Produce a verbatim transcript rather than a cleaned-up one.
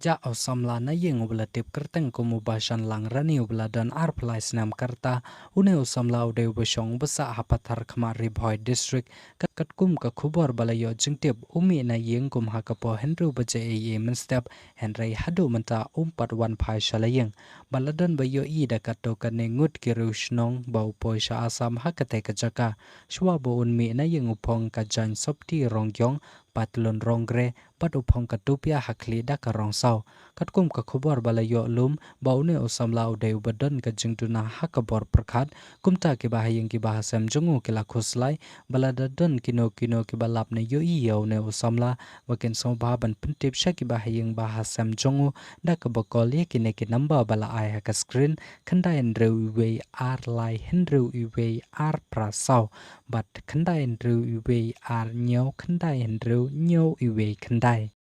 Jah u samla na ïing uba la tip kyrteng kum u Bah Shanlang Rani uba la don arphew lai snem ka rta. Une u samla u dei uba shong uba sah ha Patharkhmah, Ri Bhoi District. Katkum ka khubor ba la ïoh jingtip, u mih na ïing kum ha ka por hynriew baje eiei mynstep, hynrei haduh mynta um pat wan phai sha la ïing. Ba la don ba ïohi da katto katne ngut ki riew shnong ba u poi sha Assam ha katei ka jaka. Shuwa ba un mih na ïing u phong ka jaiñ sopti rong ïong, patlun rong grey, bad u phong ka tupia ha khlieh da ka rong saw. Katkum ka khubor ba la ïoh lum ba une u samla u dei uba don ka jingduna ha ka bor pyrkhat, kumta kiba ha ïing kiba ha sem jong u ki la khuslai, ba lada don kino kino kiba lap ne ïohi ïa une u samla, ba kin sngewbha ban pyntip sha kiba ha ïing ba ha sem jong u da kaba call ïa kine ki number ba la ai ha ka screen: khyndai hynriew iwei ar lai hynriew iwei ar phra saw bad khyndai hynriew iwei ar hynñiew khyndai hynriew hynñiew iwei khyndai.